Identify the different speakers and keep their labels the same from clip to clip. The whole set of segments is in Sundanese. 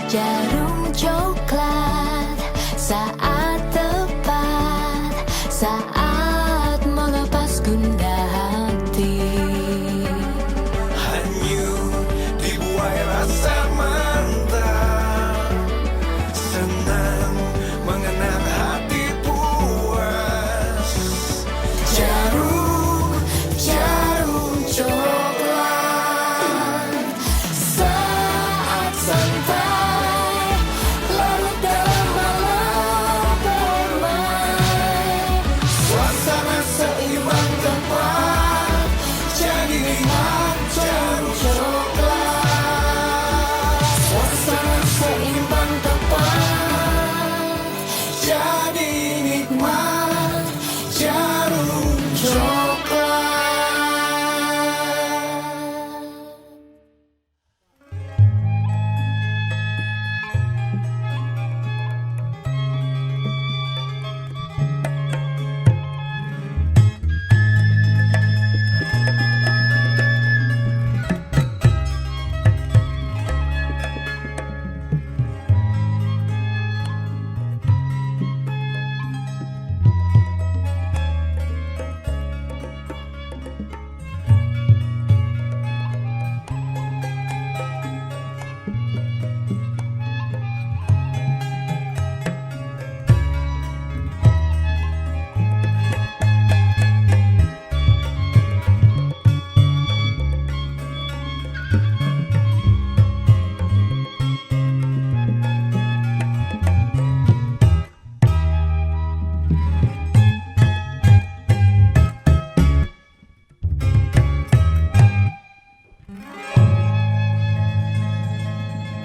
Speaker 1: Djarum Coklat, saat tepat, saat melepas gundah hati.
Speaker 2: Hanyut dibuai rasa mantap, senang mengenang hati puas.
Speaker 1: Djarum, Djarum Coklat. Saat santai, larut dalam malam permai.
Speaker 2: Suasana seimbang tepat, jadi nikmat Djarum Coklat.
Speaker 1: Suasana seimbang tepat,
Speaker 2: jadi nikmat Djarum
Speaker 1: Coklat.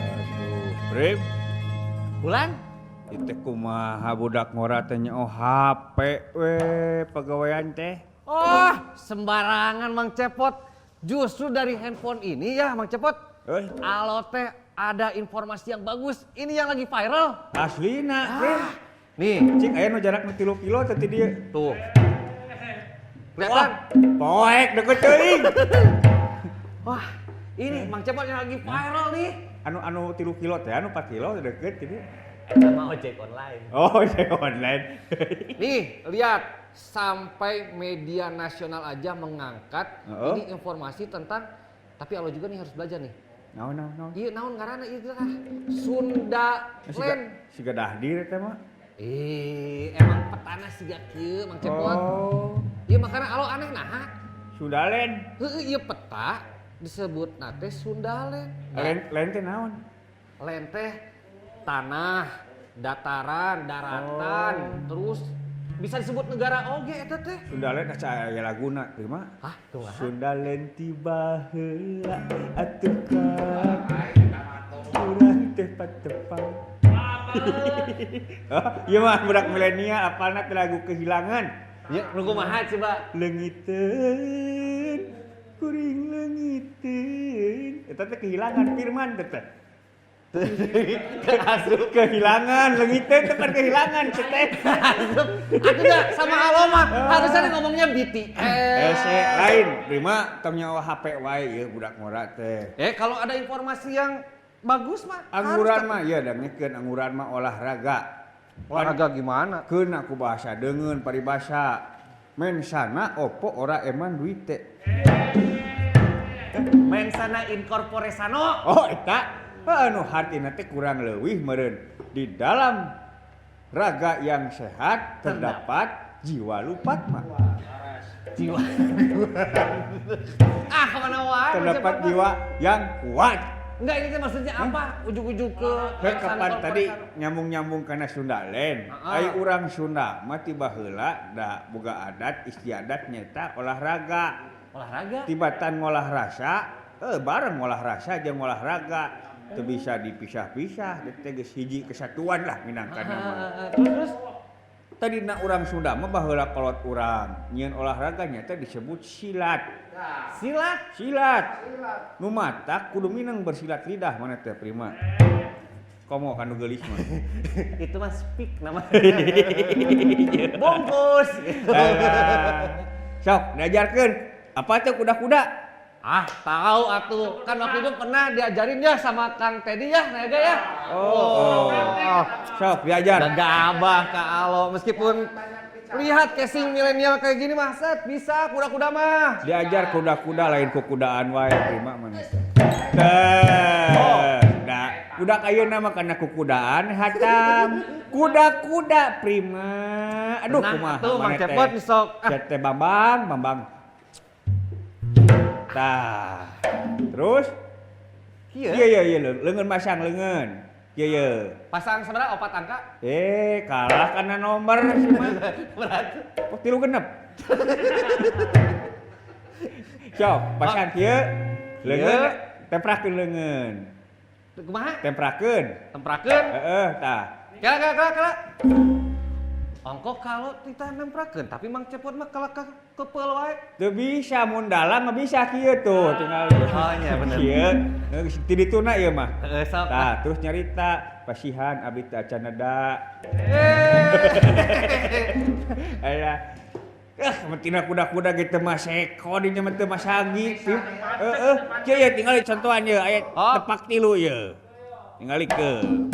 Speaker 3: Aduh, Brim,
Speaker 4: Bulan?
Speaker 3: itu kumaha budak ngora teh oh HP we pegawaian teh.
Speaker 4: Oh, sembarangan Mang Cepot. Justru dari handphone ini ya Mang Cepot.
Speaker 3: Eh.
Speaker 4: Alo teh ada informasi yang bagus. Ini yang lagi viral.
Speaker 3: Aslina, Brim.
Speaker 4: Nih,
Speaker 3: Cing aya nu jarak nu 3 kilo teh ti dieu.
Speaker 4: Tuh. Kelihatan?
Speaker 3: Poek deket teuing.
Speaker 4: Wah, ini Mang Cepot yang lagi viral nih.
Speaker 3: Anu anu 3 kilo teh anu 4 kilo deket ti dieu.
Speaker 5: Sama ojek online.
Speaker 3: Oh, ojek online.
Speaker 4: Nih, lihat. Sampai media nasional aja mengangkat ini informasi tentang, tapi alo juga nih harus belajar nih.
Speaker 3: Naon naon naon.
Speaker 4: Iya, naon ngaranna ieu teh? Sunda
Speaker 3: Siga
Speaker 4: Land.
Speaker 3: Siga dahdir teh mah.
Speaker 4: Eh, emang petana siga kieu Mang Cepot.
Speaker 3: Oh,
Speaker 4: Iya, makanya alo aneh naha.
Speaker 3: Sundalen.
Speaker 4: Heueuh, ieu peta disebut teh Sundaland.
Speaker 3: Lain lain teh naon?
Speaker 4: Land teh tanah, dataran, daratan, terus bisa disebut negara oge eta teh.
Speaker 3: Sundalen asa aya laguna teu mah.
Speaker 4: Hah, kumaha?
Speaker 3: Sundalen tiba heula atuh kan. Urang teh patepang. Oh, ieu mah budak milenial apalna teh lagu kehilangan.
Speaker 4: Ya, nu kumaha coba?
Speaker 3: Leungiteun kuring leungiteun. Eta teh kehilangan Firman teh teh.
Speaker 4: Asup.
Speaker 3: Kehilangan leungiteun teh kan kehilangan teh.
Speaker 4: Asup. Atuh da sama alo mah harusnya ngomongnya BTS.
Speaker 3: Eh, lain, Prima tong nyawa HP wae ieu budak ngora teh.
Speaker 4: Eh, kalau ada informasi yang bagus mah
Speaker 3: Angguran
Speaker 4: harus
Speaker 3: mah ya dangekeun angguran mah olahraga.
Speaker 4: Olahraga gimana?
Speaker 3: Keun aku bahasa deungeun paribasa. Mensana opo ora eman duite.
Speaker 4: Mensana incorpore sano.
Speaker 3: Oh eta anu hartina teh kurang leuwih meureun. Di dalam raga yang sehat terdapat jiwa lupat mah.
Speaker 4: Jiwa. Ah, kemana wae?
Speaker 3: Terdapat jiwa yang kuat.
Speaker 4: Enggak, ini teh maksudnya apa? Ujug-ujug ke
Speaker 3: Heh,
Speaker 4: Mensana
Speaker 3: kapan
Speaker 4: incorpore
Speaker 3: tadi
Speaker 4: sano.
Speaker 3: nyambung-nyambung kana Sundalen. Ai urang Sunda mah ti baheula da boga adat istiadat nyeta olahraga.
Speaker 4: Olahraga?
Speaker 3: Tibatan ngolah rasa, bareng ngolah rasa jeung olahraga. Teu bisa dipisah-pisah, teh geus hiji kesatuan lah minangkana mah.
Speaker 4: Terus, terus?
Speaker 3: Tadina urang Sunda mah baheula kolot urang nyieun olahraga nyata disebut silat.
Speaker 4: Silat?
Speaker 3: Silat. Nu matak kudu mineng bersilat lidah mana teh Prima. Komo kanu geulis mah.
Speaker 4: Itu mah speak namanya. Bungkus.
Speaker 3: Alah. Sok diajarkeun. Apa teh kuda-kuda?
Speaker 4: Ah, tahu atuh. Kan waktu itu pernah diajarin ya sama Kang Teddy ya, Naga ya.
Speaker 3: Oh. Sok diajar.
Speaker 4: Udah gabah Kak Alo, meskipun lihat casing milenial kayak gini mah set bisa kuda-kuda mah.
Speaker 3: Diajar kuda-kuda lain kukudaan wae prima mana. Teh. Nah, kuda ayeuna mah kana kukudaan hatam. Kuda-kuda prima. Aduh
Speaker 4: Tenang
Speaker 3: kumaha
Speaker 4: atuh, Mang
Speaker 3: maneh teh.
Speaker 4: Cepot sok. Ah.
Speaker 3: Cepot teh Bambang, Bambang. Tah. Terus
Speaker 4: Iya.
Speaker 3: Iya iya iya leungeun masang leungeun. Iya iya.
Speaker 4: Pasang sebenarnya 4 angka.
Speaker 3: Kalah karena nomor sih mah.
Speaker 4: Berat.
Speaker 3: Oh, 3 genep. Sok, pasang kieu. Leungeun temprakeun leungeun.
Speaker 4: Kumaha?
Speaker 3: Temprakeun.
Speaker 4: Temprakeun.
Speaker 3: Heeh, tah.
Speaker 4: Kala kala kala kala. Ongko kalau kita nemprakeun, tapi Mang Cepot mah kalah ke kepel wae.
Speaker 3: Teu bisa mun dalang mah bisa kieu tuh tinggal.
Speaker 4: Oh iya bener.
Speaker 3: Kieu ti dituna ieu mah.
Speaker 4: Heeh, sok.
Speaker 3: Tah, terus nyarita pasihan abdi teh acan neda. Aya. Mentina kuda-kuda gitu mah seko dinya mah teu masagi. Heeh, kieu ya tinggal contohan ye aya tepak 3 ye. Tingalikeun.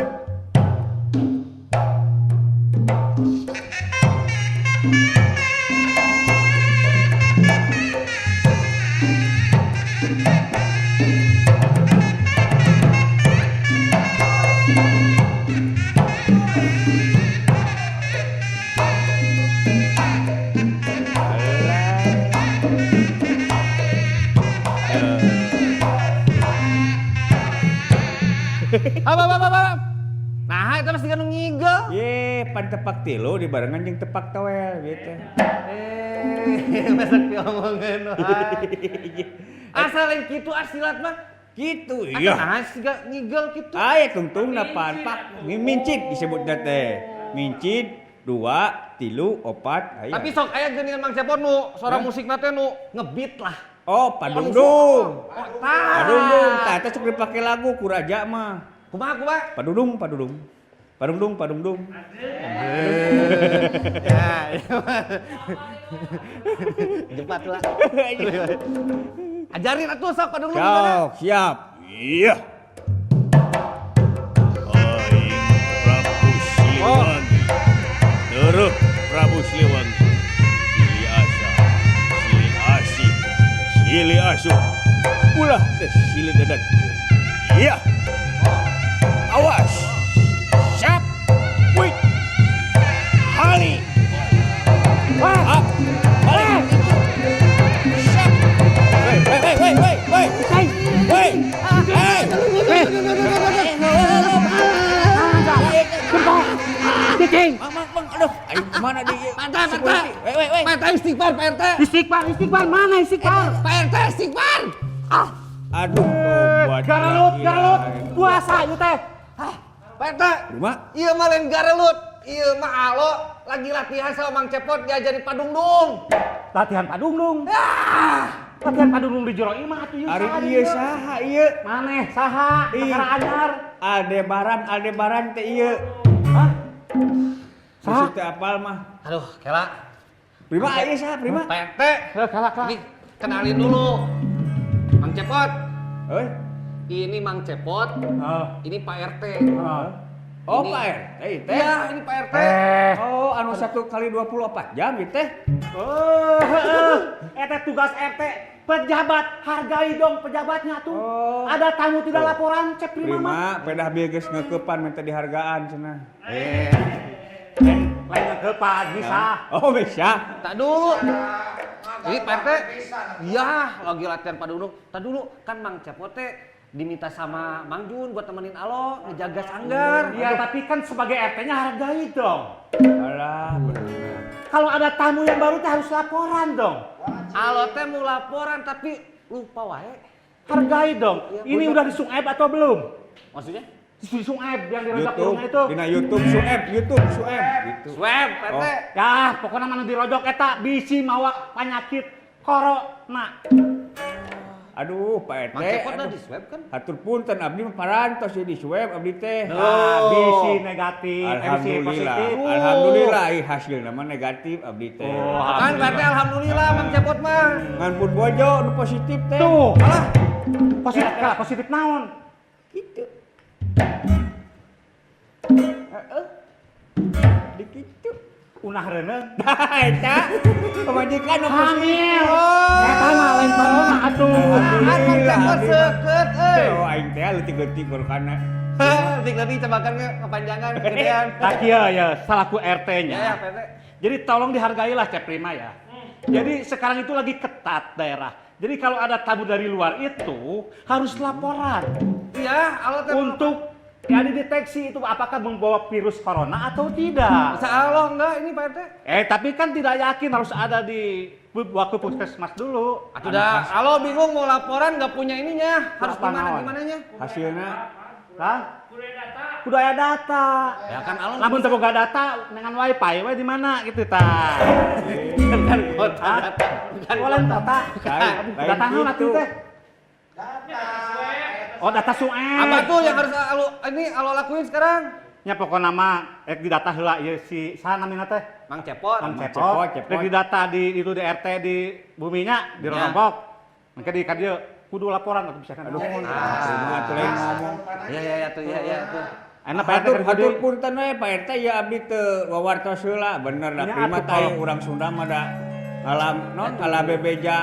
Speaker 4: Apa apa apa. Nah, itu pasti kan ngigel.
Speaker 3: Ye, pan tepak 3 dibarengan jeung tepak toel gitu.
Speaker 4: Masak diomongin wae. Asal lain kitu asilat mah.
Speaker 3: Gitu iya.
Speaker 4: Nah, siga ngigel kitu.
Speaker 3: Aya tungtungna pan pak mincit disebutna teh. Mincit 2 3 4 aya.
Speaker 4: Tapi sok aya geuningan Mang Cepot nu suara musikna teh nu ngebeat lah.
Speaker 3: Oh, padungdung.
Speaker 4: Oh, tah.
Speaker 3: Padungdung, tah eta sok dipake lagu ku raja mah.
Speaker 4: Kumaha kumaha?
Speaker 3: Padudung, padudung. Padungdung, padungdung.
Speaker 4: Ya, Jepat lah. Ajarin atuh sok padungdung gimana?
Speaker 3: Siap, siap.
Speaker 6: Iya. Aing Prabu Siliwangi. Terus Prabu Siliwangi. Sili asa, sili asih, sili asuh. Ulah teh sili dadat. Iya. Awas. Siap. Wait. Hali. Up. Balik. Siap. Wei, wei, wei, wei, wei. Wei. Hei.
Speaker 7: Cicing.
Speaker 3: Mang, aduh, ayo kemana dia?
Speaker 4: Mantap, mantap.
Speaker 3: Wei, wei, wei.
Speaker 4: Mantap istighfar, Pak RT.
Speaker 7: Istighfar, istighfar, mana istighfar?
Speaker 4: Pak RT istighfar.
Speaker 7: Ah.
Speaker 3: Aduh, tobat.
Speaker 7: Garelut, garelut. Puasa ieu teh.
Speaker 4: Pak RT.
Speaker 3: Rumah?
Speaker 4: Ieu mah lain garelut. Ieu mah Alo lagi latihan sama Mang Cepot diajarin padungdung.
Speaker 7: Latihan padungdung. Latihan padungdung di jero imah atuh ieu.
Speaker 3: Ari ieu saha ieu?
Speaker 7: Maneh saha? Perkara anyar.
Speaker 3: Aldebaran, Aldebaran teh ieu.
Speaker 7: Hah?
Speaker 3: Saha? Teu apal mah.
Speaker 4: Aduh, kela.
Speaker 3: Prima ieu saha, Prima?
Speaker 4: Pak RT.
Speaker 7: Heuh, kela, kela.
Speaker 4: Ini kenalin dulu. Mang Cepot.
Speaker 3: Heuh.
Speaker 4: Ini Mang Cepot.
Speaker 7: Heeh.
Speaker 4: Ini Pak RT.
Speaker 7: Heeh.
Speaker 3: Oh,
Speaker 4: Ini.
Speaker 3: Pak RT teh.
Speaker 4: Iya, ini Pak RT.
Speaker 3: Oh, anu 1 kali 24 jam ieu teh.
Speaker 7: Oh, heeh. Eta tugas RT. Pejabat, hargai dong pejabatnya tuh.
Speaker 3: Oh.
Speaker 7: Ada tamu tidak laporan, cek Prima mah.
Speaker 3: Prima, pedah bieu geus ngeukepan minta dihargaan cenah.
Speaker 7: Lain ngeukepan bisa.
Speaker 3: Oh, bisa.
Speaker 4: Tak dulu. Ini Pak RT. Iya, lagi latihan padungdung. Tak dulu, kan Mang Cepot teh diminta sama Mang Jun buat temenin Alo ngejaga sanggar.
Speaker 7: Iya, tapi kan sebagai RT-nya hargai dong.
Speaker 3: Alah, bener.
Speaker 7: Kalau ada tamu yang baru teh harus laporan dong.
Speaker 4: Alo teh mau laporan tapi lupa wae.
Speaker 7: Hargai dong.
Speaker 4: Iya,
Speaker 7: Ini
Speaker 4: bener.
Speaker 7: udah di Sungaib atau belum?
Speaker 4: Maksudnya?
Speaker 7: Di Sungaib yang dirojok
Speaker 3: YouTube,
Speaker 7: burungnya itu.
Speaker 3: dina YouTube Sueb, YouTube Sueb gitu.
Speaker 4: Swab, Pak RT.
Speaker 3: Oh.
Speaker 7: Ya, pokoknya mana dirojok eta bisi mawa penyakit corona.
Speaker 3: Aduh, Pak RT.
Speaker 4: Mang Cepot
Speaker 3: Aduh.
Speaker 4: di swab kan?
Speaker 3: Hatur punten abdi mah parantos ieu di swab abdi teh.
Speaker 7: Ah, BC negatif, MC
Speaker 3: Alhamdulillah.
Speaker 7: positif.
Speaker 3: Alhamdulillah ih hasilna mah negatif abdi teh.
Speaker 7: Oh,
Speaker 4: Kan Pak RT alhamdulillah Mang Cepot mah.
Speaker 3: Ngan pun bojo nu positif teh.
Speaker 7: Tuh, alah. Positif, kalah positif naon?
Speaker 3: Gitu. Heeh. Di kitu.
Speaker 7: Unah reuneuh.
Speaker 3: Nah, eta pamajikan nu
Speaker 7: Hamil.
Speaker 3: positif.
Speaker 7: Eta mah lain corona atuh.
Speaker 4: Kan Mang
Speaker 3: Alhamdulillah.
Speaker 4: Cepot seukeut euy.
Speaker 3: Oh, aing teh leutik-leutik baru kana.
Speaker 4: Leutik-leutik cebakan ge kepanjangan kegedean.
Speaker 7: Tah kieu ya, salaku RT-nya.
Speaker 4: Ya ya Pak RT.
Speaker 7: Jadi tolong dihargailah Cep Prima ya. Jadi sekarang itu lagi ketat daerah. Jadi kalau ada tamu dari luar itu harus laporan
Speaker 4: Iya, alo teh
Speaker 7: untuk ya dideteksi itu apakah membawa virus corona atau tidak.
Speaker 4: Bisa Allah enggak ini Pak RT?
Speaker 7: Eh tapi kan tidak yakin harus ada di waktu puskesmas dulu.
Speaker 4: Atuh dah, alo bingung mau laporan nggak punya ininya, harus
Speaker 7: Apa
Speaker 4: gimana
Speaker 7: naon?
Speaker 4: gimananya?
Speaker 3: Hasilna
Speaker 7: Hah? Kudu aya data.
Speaker 4: Ya kan alo
Speaker 7: Lamun teu boga data dengan wifi we di mana gitu tah.
Speaker 4: bukan kota
Speaker 7: Hah?
Speaker 4: data. Bukan
Speaker 7: Oh, lain data.
Speaker 3: Lain, lain
Speaker 7: Data naon atuh
Speaker 3: gitu.
Speaker 7: teh? Oh, data suet.
Speaker 4: Apa tuh yang harus alo ini alo lakuin sekarang?
Speaker 7: Nya pokona mah rek didata heula ieu si saha namina teh?
Speaker 4: Mang Cepot.
Speaker 7: Mang
Speaker 3: Cepot,
Speaker 7: Cepot.
Speaker 3: Cepot.
Speaker 7: Rek didata di itu di RT di buminya di
Speaker 4: Ya.
Speaker 7: Ronombok. Engke di ka dieu kudu laporan atuh bisa kan.
Speaker 3: Aduh, kumaha atuh lain ngomong.
Speaker 4: Iya iya iya tuh iya iya tuh.
Speaker 7: Enak Pak RT
Speaker 3: Hatur
Speaker 7: kan
Speaker 3: hatur
Speaker 7: kudu.
Speaker 3: punten we Pak RT ya abdi teu wawartos heula bener da
Speaker 7: Nya,
Speaker 3: prima
Speaker 7: atuh,
Speaker 3: tah
Speaker 7: kalau-
Speaker 3: urang Sunda mah da ngalam non ngalabebeja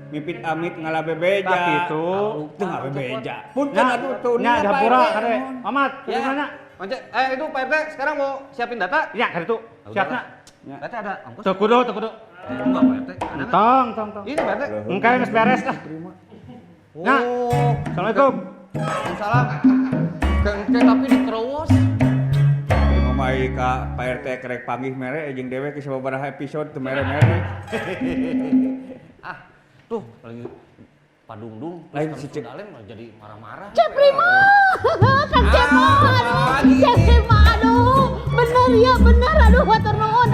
Speaker 3: mipit amit ngalabebeja.
Speaker 7: Tah kitu.
Speaker 3: Teu ngabebeja. Punten
Speaker 7: Nya,
Speaker 3: atuh teu
Speaker 7: nya
Speaker 3: nya Pak
Speaker 7: dihampura
Speaker 3: RT.
Speaker 7: kade. Mamat,
Speaker 4: Ya.
Speaker 7: kudu nanya.
Speaker 4: Mang itu Pak RT sekarang mau siapin data?
Speaker 7: Ya, kade itu. Siapna.
Speaker 3: Ya.
Speaker 4: Pak RT ada ongkos?
Speaker 7: Teu kudu, teu kudu.
Speaker 4: Enggak Pak RT. Ada nggak?
Speaker 7: Tong, tong, tong.
Speaker 4: Ini Pak RT.
Speaker 7: Engke geus beres lah. Nah.
Speaker 4: Oh.
Speaker 7: Assalamualaikum.
Speaker 4: Salam. Kengke tapi diterowos.
Speaker 3: Prima mah ieu ka Pak RT kerek panggih mere jeung dewek geus sababaraha episode teu mere-mere.
Speaker 4: Ah, tuh lagi Padungdung,
Speaker 3: Lain
Speaker 4: terus
Speaker 3: si
Speaker 4: Kang
Speaker 3: Cek.
Speaker 4: Sundalen malah jadi marah-marah.
Speaker 1: Cep Prima, Kang Cepot,
Speaker 4: Ah, lagi
Speaker 1: Cep
Speaker 4: ini.
Speaker 1: Prima, aduh, bener ya bener, aduh, hatur nuhun.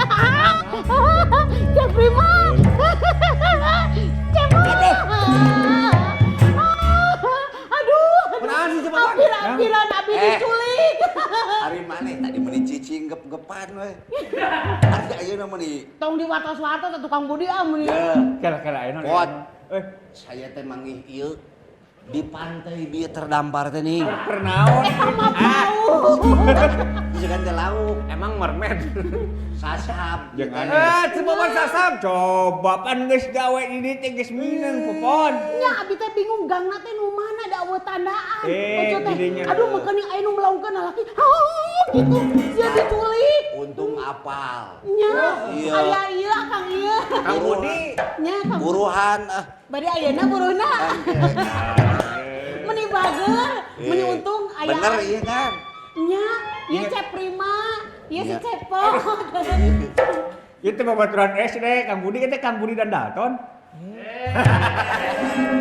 Speaker 1: Cep Prima, Cepot, aduh,
Speaker 4: Kenapa sih Cepot?
Speaker 1: Ampiran, abi diculik.
Speaker 2: Ari maneh tadi meuni cicing gep-gepan we. Ari ayeuna meuni
Speaker 1: Tong diwartos-wartos tukang Budi ah meuni.
Speaker 2: ya
Speaker 3: Kela-kela aya naon.
Speaker 2: Pot.
Speaker 3: Eh,
Speaker 2: Saya teh manggih ieu di pantai bieu terdampar teh nih.
Speaker 3: keur naon?
Speaker 1: Eh, mah bau.
Speaker 2: Jangan teh lauk,
Speaker 4: Emang mermaid.
Speaker 2: sasab.
Speaker 3: Jeung aneh.
Speaker 4: Eh, Cepot sasam.
Speaker 3: Coba pan geus gawe di dieu teh geus mineng popon.
Speaker 1: Nya abi teh bingung gangna teh nu mana da eueuh tandaan.
Speaker 3: Eh,
Speaker 1: Ojo teh,
Speaker 3: didinya.
Speaker 1: aduh meukeun aya nu melaungkeun lalaki. Hau gitu, sia diculik.
Speaker 2: Untung apal.
Speaker 1: Nya,
Speaker 2: Iya.
Speaker 1: aya ieu Kang ieu.
Speaker 4: Kang Budi.
Speaker 1: Nya Kang
Speaker 2: Buruhan ah.
Speaker 1: Bade ayeuna buruhna. Meni bager, meni untung aya.
Speaker 2: Bener iya kan?
Speaker 1: Nya, ieu Cep Prima, ieu si
Speaker 2: Iya.
Speaker 1: Cepot.
Speaker 3: Ieu teh babaturan SD Kang Budi teh Kang Budi dan Dalton.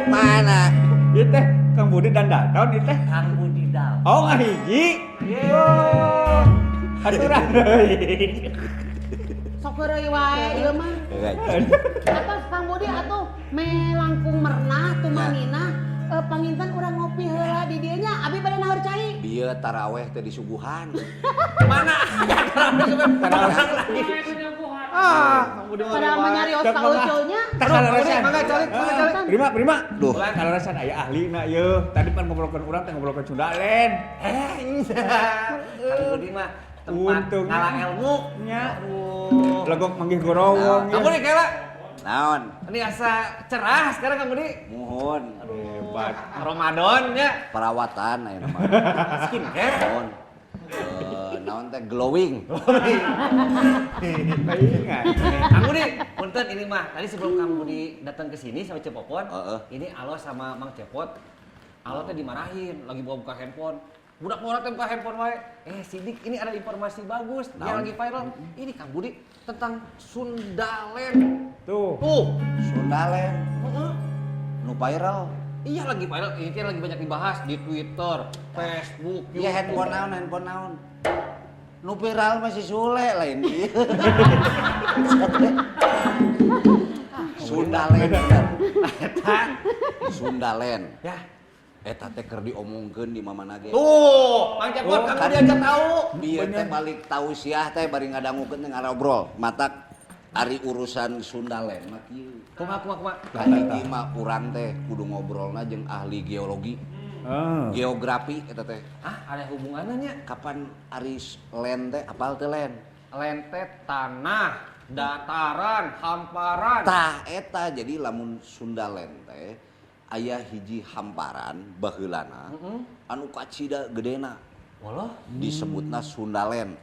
Speaker 2: Mana?
Speaker 3: Ieu teh Kang Budi dan Dalton ieu teh.
Speaker 4: Kang Budi Dal.
Speaker 3: Oh ngahiji. Oh. Aturan deui.
Speaker 1: Sok heureuy wae ieu mah. Atos Kang Budi atuh me langkung mernah tumanginah panginten urang ngopi heula di dieu nya abi bade naheur cai.
Speaker 2: Bieu taraweh teh disuguhan.
Speaker 4: Mana ada tarawih lagi. Ah, Kang Budi mah
Speaker 1: Padahal mah nyarios ka Uculnya.
Speaker 3: Tah kalarasan.
Speaker 4: Mangga calik, mangga calik.
Speaker 3: Prima, prima.
Speaker 2: Duh.
Speaker 3: Kalarasan aya ahlina ieu. Tadi pan ngobrolkeun urang teh ngobrolkeun Sunda lain.
Speaker 4: Eh, iya. Kang Budi mah tempat
Speaker 3: Untung.
Speaker 4: ngalah ilmu.
Speaker 3: Nya.
Speaker 4: Aduh.
Speaker 3: Legok manggih gorowong.
Speaker 4: Kang Budi kela.
Speaker 2: Naon?
Speaker 4: Ini asa cerah sekarang Kang Budi.
Speaker 2: Muhun.
Speaker 3: Hebat.
Speaker 4: Ramadan nya.
Speaker 2: Perawatan aya nama.
Speaker 4: Skincare.
Speaker 2: Naon? Naon teh glowing.
Speaker 3: Ingat.
Speaker 4: Kang Budi, punten ini mah. Tadi sebelum Kang Budi datang ke sini sama Cepopon,
Speaker 2: Heeh.
Speaker 4: ini Alo sama Mang Cepot. Alo teh dimarahin, lagi bawa buka handphone. Budak borak teh buka handphone wae. Eh, Sidik, ini ada informasi bagus yang
Speaker 2: Naon?
Speaker 4: lagi viral. Ini Kang Budi tentang Sundalen.
Speaker 3: Tuh.
Speaker 4: Tuh.
Speaker 2: Sundalen.
Speaker 4: Heeh.
Speaker 2: Nu viral.
Speaker 4: Iya lagi viral, ini teh lagi banyak dibahas di Twitter, Facebook,
Speaker 2: Iya handphone naon, handphone naon. Nu viral masih Sule lain ieu. Sundalen bener.
Speaker 4: Eta.
Speaker 2: Sundaland.
Speaker 4: Ya.
Speaker 2: Eta teh keur diomongkeun di mamana ge.
Speaker 4: Tuh, Mang Cepot kamu
Speaker 2: Kan
Speaker 4: dia aja tahu.
Speaker 2: Bieu teh balik tausiah teh bari ngadangukeun teh ngarobrol. Matak ari urusan Sundaland mah kieu.
Speaker 4: Kumaha kumaha kumaha.
Speaker 2: Kahiji mah urang teh kudu ngobrolna jeung ahli geologi, geografi eta teh.
Speaker 4: Ah, ada hubungannya nya.
Speaker 2: Kapan ari land teh apal teh land?
Speaker 4: Lentet tanah, dataran, hamparan.
Speaker 2: Tah eta jadi lamun Sundaland teh aya hiji hamparan baheulana anu kacida gedena.
Speaker 4: Walah,
Speaker 2: Disebutna Sundaland.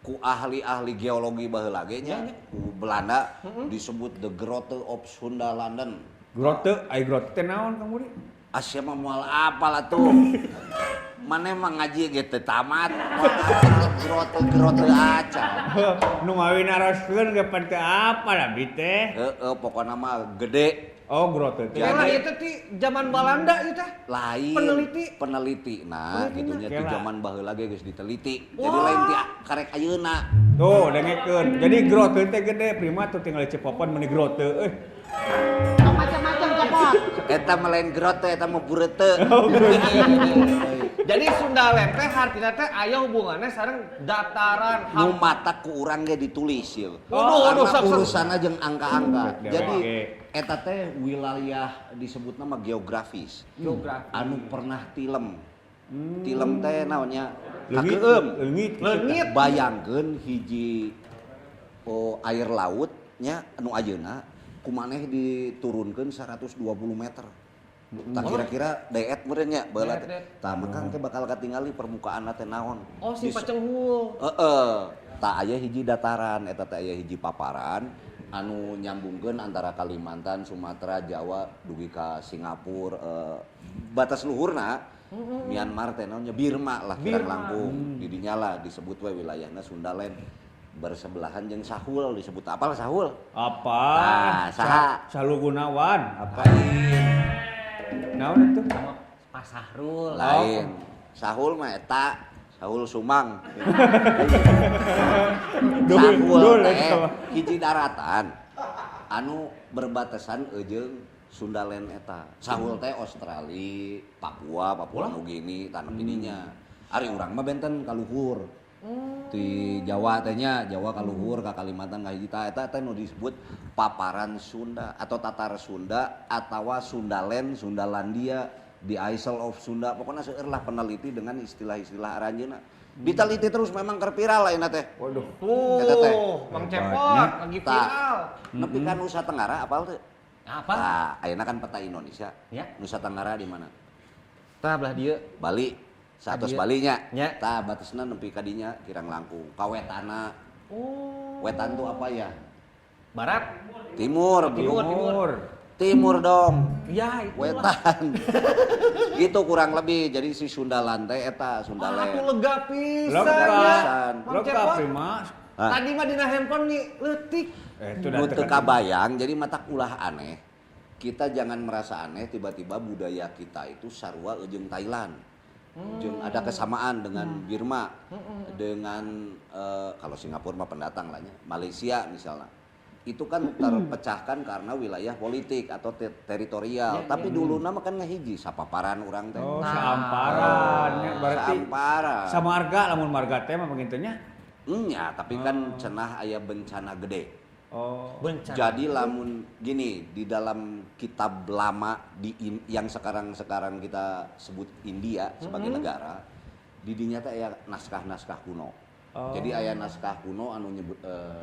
Speaker 2: Ku ahli-ahli geologi baheula ge nya, ku Belanda disebut the Grotte of Sundalanden.
Speaker 3: Grotte, ai grotte teh naon Kang Budi?
Speaker 2: Asia mah moal apal atuh. Maneh mah ngaji ge teu tamat. Moal apal grotte-grotte acan.
Speaker 3: Nu ngawi naroskeun ge pan teu apal abdi teh.
Speaker 2: Heeh, pokona mah gede.
Speaker 3: Oh, grotte teh.
Speaker 4: Kela itu ti zaman Balanda itu teh.
Speaker 2: Lain
Speaker 4: Peneliti.
Speaker 2: Peneliti nah gitunya ti
Speaker 3: Kela.
Speaker 2: zaman baheula ge geus diteliti. Jadi lain ti karek ayeuna.
Speaker 3: Tuh, dengekeun. Jadi grotte teh gede, prima tuh tinggal cepopon meuni grotte euy.
Speaker 1: Tong macam-macam Cepot.
Speaker 2: Eta mah lain grotte, eta mah burete.
Speaker 4: Jadi Sundaland teh artinya teh aya hubungannya sareng dataran
Speaker 2: Nu mata ku urang ge ditulis ieu.
Speaker 4: Waduh, waduh,
Speaker 2: Karena
Speaker 4: sok, sok.
Speaker 2: urusanna jeung angka-angka.
Speaker 3: Dewek
Speaker 2: Jadi
Speaker 3: ge.
Speaker 2: eta teh wilayah disebutna mah geografis.
Speaker 4: Geografis.
Speaker 2: Anu pernah tilem. Tilem teh naonnya?
Speaker 3: Leungit,
Speaker 2: Kakeum.
Speaker 3: leungit.
Speaker 4: Leungit.
Speaker 2: Bayangkeun hiji oh, air laut nya anu ayeuna kumaneh diturunkeun 120 meter. Tah kira-kira deet meureun nya baheula teh.
Speaker 4: Deet, deet.
Speaker 2: Tah maka engke bakal katingali permukaan teh naon.
Speaker 4: Oh, si
Speaker 2: Dis-
Speaker 4: Pacenghul.
Speaker 2: Heeh. Tah aya hiji dataran eta teh aya hiji paparan anu nyambungkeun antara Kalimantan, Sumatera, Jawa dugi ka Singapura batas luhurna Myanmar teh naonnya Birma lah kirang langkung. Di dinya lah disebut we wilayahna Sundaland bersebelahan jeung Sahul disebut apal Sahul?
Speaker 3: Apa?
Speaker 2: Tah, saha?
Speaker 3: Salu Gunawan apa? Naon itu?
Speaker 4: Sama Pak Sahrul.
Speaker 2: Lain. Sahul mah eta Sahul Sumang.
Speaker 3: Dul,
Speaker 2: Sahul
Speaker 3: dul
Speaker 2: teh
Speaker 3: eta mah.
Speaker 2: hiji daratan anu berbatasan jeung Sundaland eta. Sahul teh Australia, Papua, Papua Nugini, tanah pininya. Ari urang mah benten ka luhur. Di Jawa teh nya, Jawa ka luhur ka Kalimantan ka hiji tah eta teh nu disebut paparan Sunda atau Tatar Sunda atawa Sundaland, Sundalandia, the Isle of Sunda. Pokoknya seueur lah peneliti dengan istilah-istilah aranjeunna. Diteliti terus memang keur viral ayeuna teh.
Speaker 3: Waduh.
Speaker 4: Tuh,
Speaker 2: Eta teh.
Speaker 4: Mang Cepot lagi
Speaker 2: Tah.
Speaker 4: viral.
Speaker 2: Nepi ka Nusa Tenggara apal teu?
Speaker 4: Apa?
Speaker 2: Tah, ayeuna kan peta Indonesia.
Speaker 4: Ya.
Speaker 2: Nusa Tenggara di mana?
Speaker 4: Tah belah dieu.
Speaker 2: Bali. Saatos
Speaker 4: Dieu.
Speaker 2: Bali nya.
Speaker 4: Nya.
Speaker 2: Tah batasna nepi ka dinya kirang langkung. Ka wetana.
Speaker 4: Oh.
Speaker 2: Wetan tuh apa ya?
Speaker 4: Barat.
Speaker 2: Timur, bro.
Speaker 4: Timur, timur.
Speaker 2: Timur dong.
Speaker 4: Ya, itu.
Speaker 2: Wetan. Gitu kurang lebih. Jadi si Sundaland teh eta
Speaker 4: Ah,
Speaker 2: Sundaland.
Speaker 4: tuh lega pisan
Speaker 3: Lega.
Speaker 4: ya. Mang
Speaker 3: Lega
Speaker 4: Cepot.
Speaker 3: prima.
Speaker 2: Hah?
Speaker 4: Tadi mah dina handphone nih leutik.
Speaker 3: Eh, itu dah
Speaker 2: Nu teu kabayang, jadi matak ulah aneh. Kita jangan merasa aneh tiba-tiba budaya kita itu sarua jeung Thailand. Jeung ada kesamaan dengan Birma, dengan kalau Singapura mah pendatang lah nya, Malaysia misalnya. Itu kan terpecahkan karena wilayah politik atau teritorial. Tapi dulu nama kan ngahiji sapaparan urang teh.
Speaker 3: Oh, saamparan nya berarti
Speaker 2: Samparan.
Speaker 3: sama marga lamun marga teh mah pangintennya.
Speaker 2: Nya, tapi kan cenah aya bencana gede.
Speaker 3: Oh.
Speaker 4: Bencana.
Speaker 2: Jadi lamun gini di dalam kitab lama di yang sekarang-sekarang kita sebut India sebagai negara, di dinya teh aya naskah-naskah kuno.
Speaker 3: Oh.
Speaker 2: Jadi aya naskah kuno anu nyebut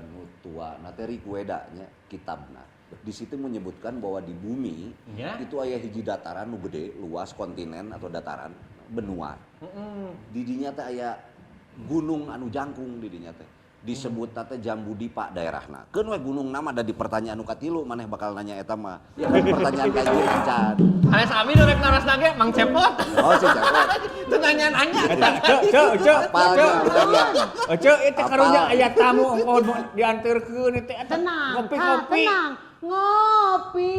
Speaker 2: nu tua, na teh Rigveda nya kitabna. Di situ menyebutkan bahwa di bumi
Speaker 4: Ya.
Speaker 2: itu aya hiji dataran nu gede, luas kontinen atau dataran benua. Di dinya teh aya gunung anu jangkung di dinya teh. Disebut teh Jambudipa daerahna. Keun we gunung nama ada di pertanyaan nu katilu maneh bakal nanya eta mah. Ya kan pertanyaan ka ieu encan.
Speaker 4: Anes Ami nu rek naros nage Mang Cepot.
Speaker 2: Oh si Cepot.
Speaker 4: Itu nanya-nanya.
Speaker 3: Eta ceu ceu ceu
Speaker 2: Apalnya,
Speaker 3: ceu.
Speaker 2: apalnya.
Speaker 3: Ceu itu karunya
Speaker 2: Apal.
Speaker 3: aya tamu ongkoh dianterkeun teh eta
Speaker 1: Tenang,
Speaker 3: ngopi-ngopi.
Speaker 1: tenang. Ngopi.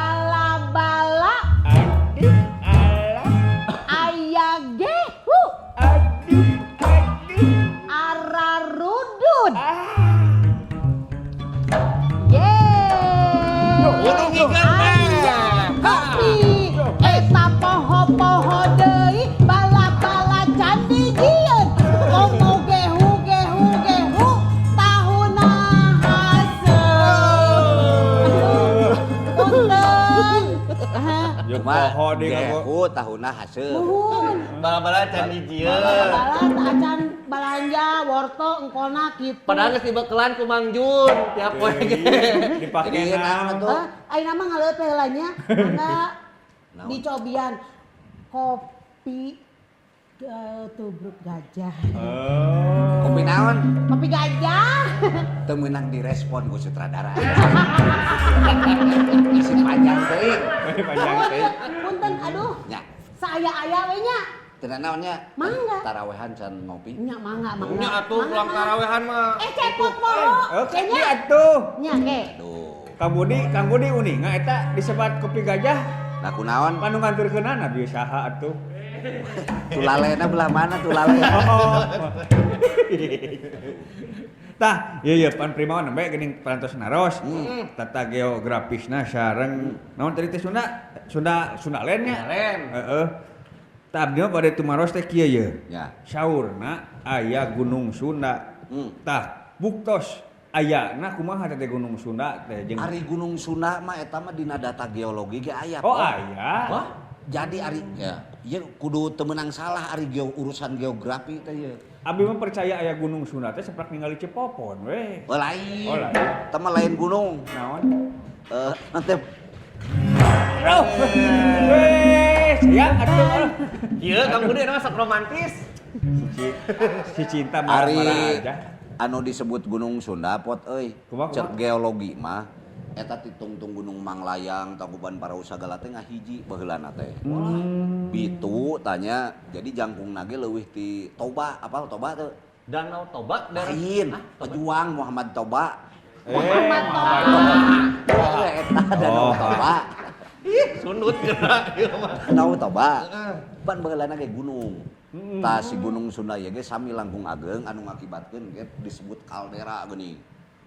Speaker 1: Bala-bala
Speaker 3: Aduh, alah.
Speaker 1: aya gehu
Speaker 3: Aduh, aduh.
Speaker 1: ararudud. Ye.
Speaker 2: Cuma
Speaker 3: Poho deui
Speaker 2: gehu tahuna haseum.
Speaker 1: Nuhun.
Speaker 5: Bala-bala can hijieun.
Speaker 1: Bala acan balanja wortel engkolna kitu.
Speaker 4: Padahal geus dibekelan ku Mang Jun tiap poe ge.
Speaker 3: Dipake
Speaker 2: Jadi naon
Speaker 3: naon.
Speaker 2: atuh?
Speaker 1: Hah? Ayeuna mah ngaleut teh heula nya. Mangga
Speaker 2: Naon?
Speaker 1: dicobian kopi tubruk gajah.
Speaker 3: Oh.
Speaker 2: Kopi naon?
Speaker 1: Kopi gajah.
Speaker 2: Teu meunang direspon ku sutradara. Si panjang teuing.
Speaker 3: Panjang teh.
Speaker 1: Punten aduh.
Speaker 2: Nya,
Speaker 1: Saaya-aya we nya.
Speaker 2: teu naon nya?
Speaker 1: Mangga.
Speaker 2: Tarawehan can ngopi.
Speaker 1: Nya mangga mangga.
Speaker 4: Nya atuh
Speaker 1: Mangga,
Speaker 4: pulang
Speaker 1: mangga.
Speaker 4: tarawehan mah.
Speaker 1: Eh cepot poho.
Speaker 3: Oke,
Speaker 1: Nya
Speaker 3: atuh.
Speaker 1: nya ke.
Speaker 2: Aduh.
Speaker 3: Kang Budi uninga eta disebat kopi gajah
Speaker 2: Lah kunaon?
Speaker 3: panu nganturkeunana bieu saha atuh.
Speaker 2: Tulalena belah mana tulalena?
Speaker 3: Oh. Tah, ieu ieu pan Primawan nembe geuning parantos naros. Tata geografisna sareng naon tadi teh Sunda? Sunda Sunda Land nya.
Speaker 4: Sunda Land.
Speaker 3: Heeh. Tah abdi mah bade tumaros teh kieu ye.
Speaker 2: Ya.
Speaker 3: Saurna aya Gunung Sunda. Tah, buktos ayana kumaha teh Gunung Sunda teh jeung
Speaker 2: Ari Gunung Sunda mah eta mah dina data geologi ge aya.
Speaker 3: Oh,
Speaker 2: Pok.
Speaker 3: aya.
Speaker 2: Wah, jadi ari ya, ieu kudu teu meunang salah ari urusan geografi teh ieu.
Speaker 3: Abi mah percaya aya Gunung Sunda teh saprak ningali Cepopon we.
Speaker 2: Oh lain.
Speaker 3: Oh, lain.
Speaker 2: Eta mah lain gunung.
Speaker 3: Naon?
Speaker 2: Nanti
Speaker 3: Aduh. Weh, sayang atuh.
Speaker 4: Ieu Kang Budi emang sok romantis.
Speaker 3: Si cinta
Speaker 2: ari
Speaker 3: marah-marah aja.
Speaker 2: anu disebut Gunung Sunda pot euy.
Speaker 3: Kumaha,
Speaker 2: Cek
Speaker 3: kumaha?
Speaker 2: geologi mah eta titungtung Gunung Manglayang, Tangkuban Parahu sagala teh ngahiji baheulana teh. Bitu tanya jadi jangkungna ge leuwih ti Toba, apal Toba teu?
Speaker 4: Danau Toba daerah
Speaker 2: Lain,
Speaker 4: Hah? Toba?
Speaker 2: pejuang Muhammad Toba.
Speaker 1: Muhammad Toba.
Speaker 2: Eta Danau
Speaker 3: Oh.
Speaker 2: Toba.
Speaker 4: Ih, sundut geura ieu mah.
Speaker 2: Danau Toba. Pan baheulana ge gunung. Tah si Gunung Sunda ieu ge sami langkung ageng anu ngakibatkeun ge disebut kaldera geuning.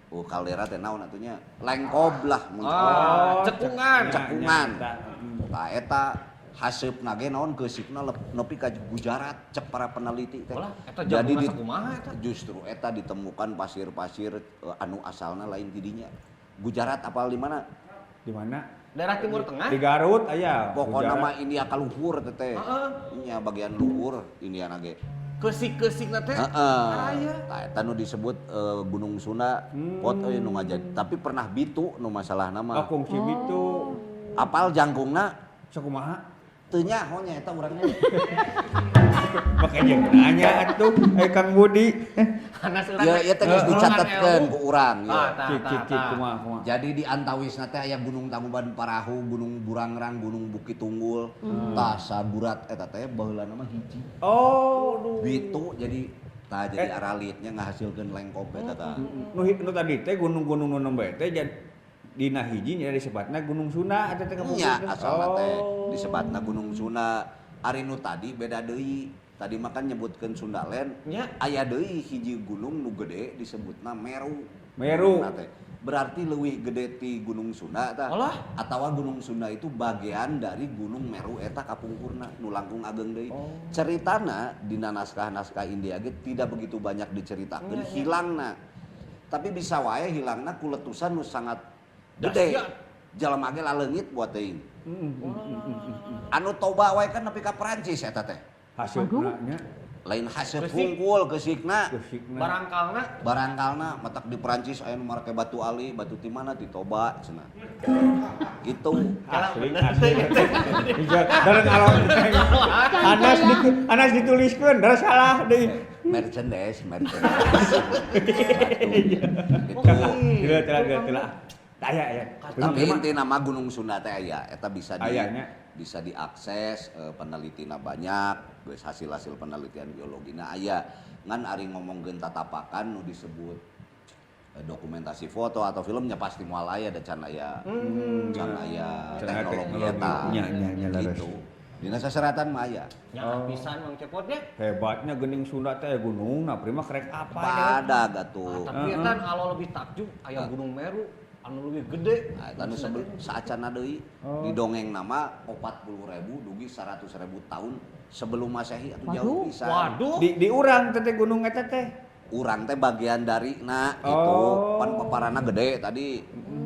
Speaker 2: Oh, kaldera teh naon atuh nya? Lengkob lah mun
Speaker 4: Ah, cekungan.
Speaker 2: cekungan. Tah eta haseupna ge naon geusikna nepi ka Gujarat cek para peneliti teh.
Speaker 4: Walah, eta
Speaker 2: Jadi
Speaker 4: jangkungna sakumaha eta?
Speaker 2: justru eta ditemukan pasir-pasir anu asalna lain ti dinya. Gujarat apal di mana?
Speaker 3: Di mana?
Speaker 4: Daerah Timur Tengah.
Speaker 3: Di Garut aya.
Speaker 2: Pokokna
Speaker 3: Gujarat.
Speaker 2: mah India ka luhur teh.
Speaker 4: Heeh.
Speaker 2: Nya bagian luhur India na ge.
Speaker 4: Keusik-keusikna teh.
Speaker 2: Heeh.
Speaker 4: Araya.
Speaker 2: Tah eta nu disebut Gunung Sunda pot euy nu ngajad. Tapi pernah bitu nu masalahna
Speaker 3: Oh,
Speaker 2: mah.
Speaker 3: kungsi bitu.
Speaker 2: Apal jangkungna
Speaker 3: Sakumaha?
Speaker 2: teu nyaho nya eta urangnya.
Speaker 3: Make jeung nanya atuh Kang Budi.
Speaker 4: Hanas urang.
Speaker 2: Ya ieu teh geus dicatetkeun ku urang
Speaker 4: Ah,
Speaker 2: ya.
Speaker 4: tah,
Speaker 3: Cik
Speaker 4: tah,
Speaker 3: cik cik
Speaker 4: tah.
Speaker 3: kumaha kumaha.
Speaker 2: Jadi di antawisna teh aya Gunung Tangkuban Parahu, Gunung Burangrang, Gunung Bukit Tunggul. Tah sagurat eta teh baheulana mah hiji.
Speaker 3: Oh,
Speaker 2: Bitu jadi tah jadi aralitnya ngahasilkeun lengkop eta tah.
Speaker 3: Nu tadi teh gunung-gunung nu nembe teh dina hiji nya disebatna Gunung Sunda eta teh kapungkur
Speaker 2: Nya
Speaker 3: teh.
Speaker 2: asalna teh
Speaker 3: Oh.
Speaker 2: disebatna Gunung Sunda. Ari nu tadi beda deui. Tadi mah kan nyebutkeun Sundaland.
Speaker 4: Nya.
Speaker 2: Aya deui hiji gunung nu gede disebutna Meru.
Speaker 3: Meru.
Speaker 2: Gunungna teh. Berarti leuwih gede ti Gunung Sunda tah.
Speaker 4: Alah.
Speaker 2: Atawa Gunung Sunda itu bagian dari Gunung Meru eta kapungkurna nu langkung ageng deui. Ceritana dina naskah-naskah India ge tidak begitu banyak diceritakeun, hilangna. Tapi bisa wae hilangna ku letusan nu sangat gede.
Speaker 4: Dahsyat.
Speaker 2: Jalma ge laleungit buat teuing. Anu Toba wae kan nepi ka Perancis eta teh.
Speaker 3: Hasilna nya
Speaker 2: Lain haseup
Speaker 4: Geusik.
Speaker 2: hungkul geusikna.
Speaker 3: geusikna.
Speaker 4: Barangkalna
Speaker 2: Barangkalna matak di Perancis aya nu marake batu ali, batu ti mana ti Toba cenah. Gitu.
Speaker 3: Asli asli. Iya, dareng alon. Anas anas dituliskeun, darah salah deui.
Speaker 2: Merchandise, merchandise. Batu. Gitu.
Speaker 3: Gila telah gila telah. Aya aya.
Speaker 2: Tapi inti nama Gunung Sunda teh aya, eta bisa di
Speaker 3: Ayanya.
Speaker 2: bisa diakses, penelitina banyak, geus hasil-hasil penelitian biologina aya. Ngan ari ngomongkeun tatapakan nu disebut dokumentasi foto atau filmnya pasti moal aya da can aya. Can aya
Speaker 3: Can aya
Speaker 2: teknologi
Speaker 3: teknologi.
Speaker 2: eta.
Speaker 3: Nya, nya, nya, leres.
Speaker 2: Gitu. Dina saseratan mah aya.
Speaker 4: nya pisan Mang Cepotnya.
Speaker 3: Hebatnya geuning Sunda teh gunung, nah prima kerek apa ya?
Speaker 2: Pada gatuh.
Speaker 4: Tapi eta kalau lebih takjub aya Gunung Meru anu lebih gede.
Speaker 2: Nah, eta nu saacana deui di dongeng nama 40.000 dugi 100.000 tahun sebelum Masehi atuh jauh pisan.
Speaker 4: Waduh.
Speaker 3: Di urang teh gunung eta teh.
Speaker 2: Urang teh bagian dari na gitu.
Speaker 3: Oh.
Speaker 2: Pan paparana gede tadi.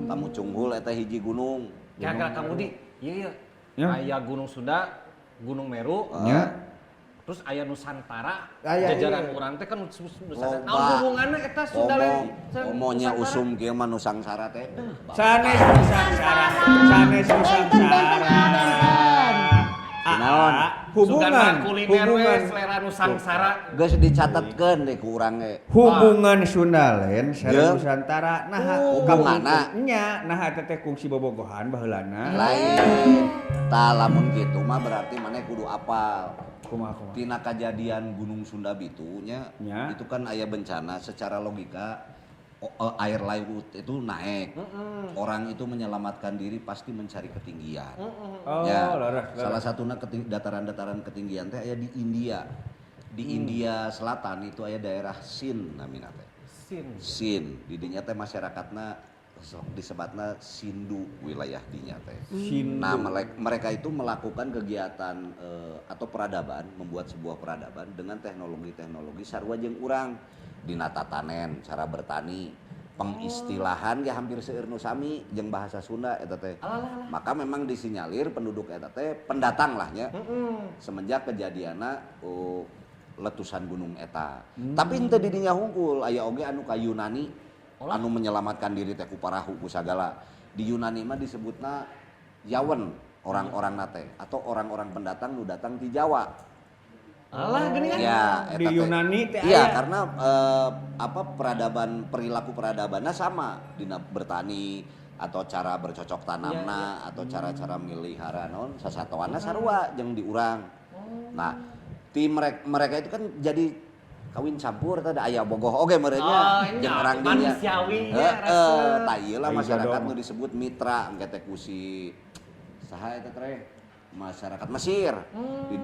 Speaker 2: Tamu Cunghul eta hiji gunung.
Speaker 4: Kira-kira Kang Budi, iya iya.
Speaker 3: Ya.
Speaker 4: Aya Gunung Sunda, Gunung Meru,
Speaker 3: Nya.
Speaker 4: terus aya Nusantara.
Speaker 3: Aya,
Speaker 4: Jajaran
Speaker 3: iya.
Speaker 4: urang teh kan Nusantara.
Speaker 2: Loba.
Speaker 4: Naon hubunganna eta Sunda
Speaker 2: Komo,
Speaker 4: lain?
Speaker 2: komonya usum kieu mah Nusangsara teh.
Speaker 3: Sanes Nusangsara, sanes
Speaker 1: Benten, benten,
Speaker 3: Nusangsara.
Speaker 1: ah, benten.
Speaker 2: Naon?
Speaker 3: Hubungan,
Speaker 4: kuliner we
Speaker 3: hubungan,
Speaker 4: selera Nusangsara.
Speaker 2: Geus dicatetkeun deh ku urang ge.
Speaker 3: hubungan Sundaland sareng
Speaker 2: Jeung
Speaker 3: Nusantara. Nah,
Speaker 2: hubunganna.
Speaker 3: Nya, nah eta teh kungsi bobogohan baheulana.
Speaker 2: Lain. Tah lamun kitu mah berarti maneh kudu apal.
Speaker 3: Kumaha kumaha.
Speaker 2: Tina kajadian Gunung Sunda Bitunya,
Speaker 3: Ya.
Speaker 2: itu kan aya bencana secara logika air laut itu naik. Orang itu menyelamatkan diri pasti mencari ketinggian.
Speaker 3: Oh,
Speaker 2: Ya,
Speaker 3: leres, leres.
Speaker 2: salah satunya dataran-dataran ketinggian teh aya di India. Di India Selatan itu aya daerah Sin namina teh.
Speaker 4: Sin.
Speaker 2: Sin, di dinya teh masyarakatna sok disebatna Sindu wilayah dinya teh.
Speaker 3: Sindu.
Speaker 2: Nah, mereka itu melakukan kegiatan atau peradaban, membuat sebuah peradaban dengan teknologi-teknologi sarua jeung urang dina tatanen, cara bertani, pengistilahan ge hampir seueur nu sami jeung bahasa Sunda eta teh. Maka memang disinyalir penduduk eta teh pendatang lah nya. Semenjak kejadianna letusan gunung eta. Tapi henteu di dinya hungkul aya oge anu ka Yunani anu menyelamatkan diri teh ku parahu ku sagala. Di Yunani mah disebutna Yawen orang-orang nate atau orang-orang pendatang nu datang di Jawa.
Speaker 4: Alah geuning kan.
Speaker 2: Ya, eta
Speaker 3: Di
Speaker 2: teh.
Speaker 3: Yunani teh
Speaker 2: Iya,
Speaker 3: aya.
Speaker 2: karena apa peradaban perilaku peradabannya sama dina bertani atau cara bercocok tanamna atau cara-cara melihara naon sasatoanna sarua jeung di urang. Nah, ti mereka itu kan jadi kawin campur tadi aya bogoh oge meureunnya
Speaker 4: Oh, ini
Speaker 2: jeung orang dinya.
Speaker 4: manusiawi nya,
Speaker 2: Heeh,
Speaker 4: resep.
Speaker 2: tah ieu lah
Speaker 3: Ai
Speaker 2: masyarakat
Speaker 3: jodoh
Speaker 2: nu disebut mitra engke teh ku si saha eta teh masyarakat Mesir.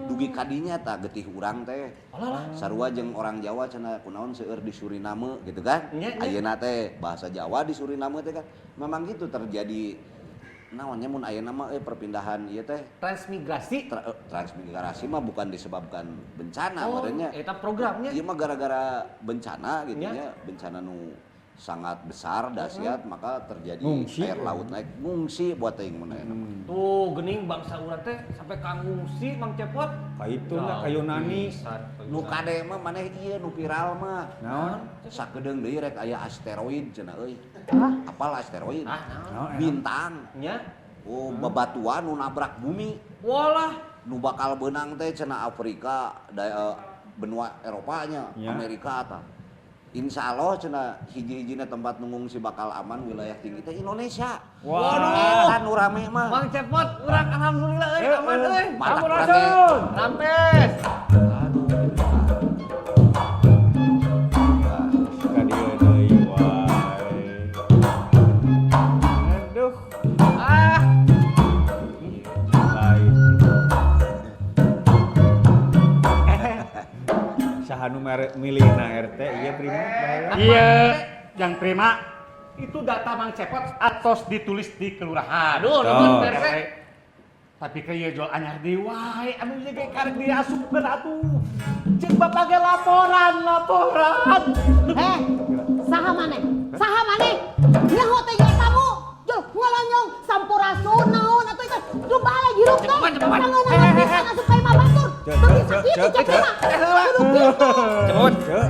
Speaker 2: Dugi kadinya tah getih urang teh. Sarua jeung orang Jawa cenah kunaon seueur di Suriname gitu kan.
Speaker 4: Nya, nya.
Speaker 2: Ayeuna teh bahasa Jawa di Suriname teh kan memang gitu terjadi naonnya mun ayeuna mah perpindahan ieu teh
Speaker 4: Transmigrasi.
Speaker 2: Transmigrasi mah bukan disebabkan bencana
Speaker 4: Oh,
Speaker 2: meureunnya.
Speaker 4: eta programnya.
Speaker 2: Ieu mah gara-gara bencana gitu
Speaker 4: Nya.
Speaker 2: nya, bencana nu sangat besar dahsyat maka terjadi
Speaker 3: Ngungsi.
Speaker 2: air laut naik ngungsi buat teuing mun ayeuna mah.
Speaker 4: Tuh geuning bangsa urang teh sampai ka ngungsi Mang Cepot.
Speaker 3: Ka itu nya ka Yunani.
Speaker 2: Nu kade mah maneh ieu nu viral mah.
Speaker 3: Naon?
Speaker 2: Sakedeung deui rek aya asteroid cenah euy. Apal asteroid?
Speaker 4: Ah,
Speaker 3: Naon?
Speaker 2: Bintang.
Speaker 4: Nya.
Speaker 2: Oh, bebatuan nu nabrak bumi.
Speaker 4: Walah.
Speaker 2: Nu bakal beunang teh cenah Afrika, benua Eropanya,
Speaker 3: Ya.
Speaker 2: Amerika tah. Insya Allah cenah hiji-hijina tempat nu ngungsi bakal aman wilayah tinggi teh Indonesia.
Speaker 3: Waduh.
Speaker 2: Eta nu rame mah.
Speaker 4: Mang Cepot urang alhamdulillah euy aman euy.
Speaker 2: Matak urang ge.
Speaker 4: Rampes.
Speaker 2: Aduh.
Speaker 3: Ka dieu deui wae. Aduh.
Speaker 4: Ah,
Speaker 3: Lain. Saha nu milihna RT ieu prima baheula.
Speaker 7: Iya, yang terima itu data Mang Cepot atos ditulis di kelurahan.
Speaker 4: Aduh, nuhun
Speaker 3: Tuh.
Speaker 4: RT.
Speaker 7: Tapi kayak jual anyar deui wae, anu ieu ge karek diasupkeun atuh. Jeung bapak ge laporan, laporan.
Speaker 1: Eh, saha maneh? Saha maneh? Nyaho teh jeung tamu. Jol ngalonyong sampurasun naon atuh itu. Duh bala hirup teh. Sangeunana pisan asup ka imah batur.
Speaker 3: Cek,
Speaker 1: Teu bisa
Speaker 3: cek,
Speaker 1: kitu
Speaker 3: cek,
Speaker 1: cek
Speaker 3: cek.
Speaker 1: mah. Kudu kitu.
Speaker 3: Cepot. Cek.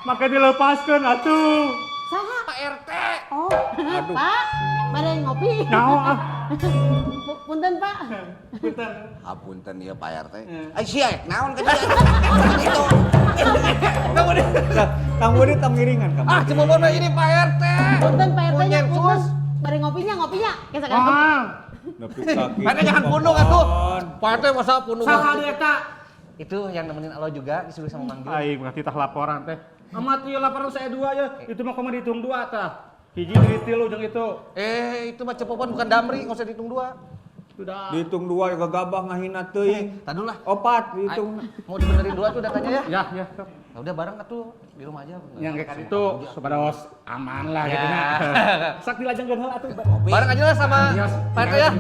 Speaker 7: Maka dilepaskeun atuh.
Speaker 1: Saha?
Speaker 4: Pak RT.
Speaker 1: Oh, Pak, bade ngopi.
Speaker 7: Nyaho ah.
Speaker 1: Punten, Pak.
Speaker 7: Punten.
Speaker 2: Hapunten ieu Pak RT. Ai sia ek naon ka dieu? Itu.
Speaker 3: Kang Budi tong ngiringan kamu.
Speaker 4: Ah, Cepot mah ini Pak RT.
Speaker 1: Punten Pak RT nya
Speaker 4: Punten,
Speaker 1: punten.
Speaker 4: sus.
Speaker 1: Bade ngopinya, ngopinya. Geus sakali.
Speaker 7: Ah.
Speaker 3: Nepi ka kitu,
Speaker 4: Pak RT jangan pundung atuh.
Speaker 3: Popon.
Speaker 4: Pak RT masa pundung.
Speaker 7: Saha deui eta?
Speaker 4: Itu yang nemenin Alo juga disuruh sama Mang Jun.
Speaker 7: Aing berarti tah laporan teh. Amat ieu laporan saya dua ya, itu mah kumaha dihitung dua tah. Hiji dari tilu jeung itu.
Speaker 4: Eh, itu mah Cepopon bukan Damri, nggak usah dihitung dua.
Speaker 7: Sudah.
Speaker 3: Dihitung dua ya gagabah ngahina teuing.
Speaker 4: Tadi lah.
Speaker 3: Opat dihitung.
Speaker 4: Mau dibenerin dua tuh datanya ya?
Speaker 7: Ya, ya.
Speaker 4: Ya udah bareng atuh di rumah aja.
Speaker 7: Yang kayak itu supados aman lah
Speaker 4: Ya.
Speaker 7: gitu nya. Sak dilajengkeun heula atuh.
Speaker 2: Kopi.
Speaker 4: Bareng aja lah sama
Speaker 7: Yes.
Speaker 4: Pak RT ya.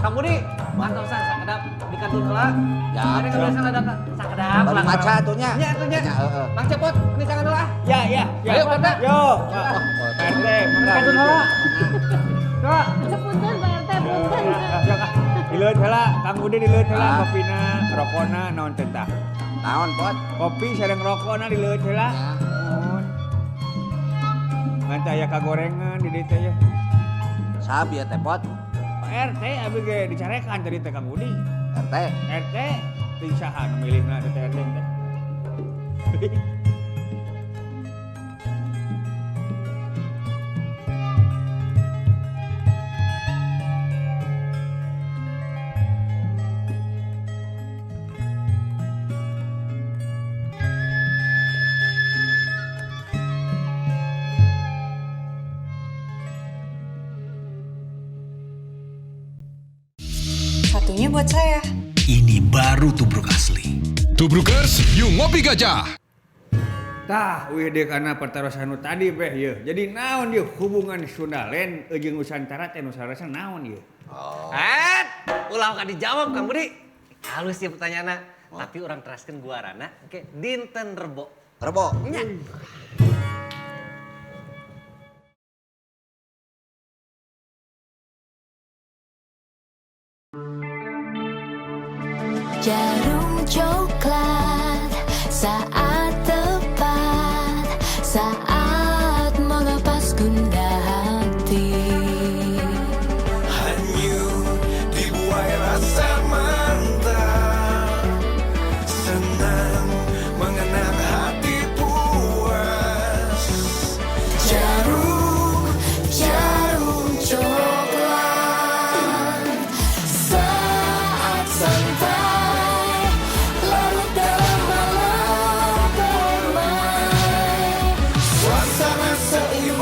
Speaker 4: Kang Budi, mantap sa sakedap di kantun heula.
Speaker 2: Ya.
Speaker 4: Ada kebiasaan ada sakedap.
Speaker 2: Bari maca atuh nya.
Speaker 4: Nya atuh nya.
Speaker 2: Nya, heeh.
Speaker 4: Mang Cepot, ini jangan heula.
Speaker 3: Ya, ya, ya.
Speaker 4: Ayo, Pak RT.
Speaker 3: Yo, Pak RT, mangga.
Speaker 7: Kantun heula.
Speaker 2: Nah.
Speaker 3: Sok.
Speaker 1: Punten Pak RT, punten.
Speaker 3: Sok ah. Dileueut heula, Kang Budi dileueut heula
Speaker 2: Ah.
Speaker 3: kopina, rokona naon teh tah.
Speaker 2: Naon, Pot?
Speaker 3: Kopi sareng rokona dileueut heula. Nuhun. Ngan teh aya kagorengan di dieu teh ya.
Speaker 2: Saha bieu teh, Pot?
Speaker 3: Pak RT abi ge dicarekan tadi teh Kang Budi.
Speaker 2: RT.
Speaker 3: RT teu saha nu milihna teh RT teh.
Speaker 8: Satunya buat saya.
Speaker 9: Ini baru tubruk asli.
Speaker 10: Tubrukers, yuk ngopi gajah.
Speaker 3: Tah, wih deh karena pertarosan nu tadi beh ye. Jadi naon ieu hubungan Sundaland jeung Nusantara teh Nusantara naon ieu?
Speaker 4: Eh, ulah ka dijawab Kang Budi. Halus ya pertanyaanna. Tapi orang teraskeun guarana oke dinten Rebo.
Speaker 2: Rebo.
Speaker 4: Nya.
Speaker 8: Jarum coklat saat tepat, saat melepas gundah hati.
Speaker 9: Hanyut dibuai rasa mantap. Senang mengenang hati puas.
Speaker 8: Jarum, jarum coklat. Saat santai, larut dalam malam permai.
Speaker 9: Suasana seimbang.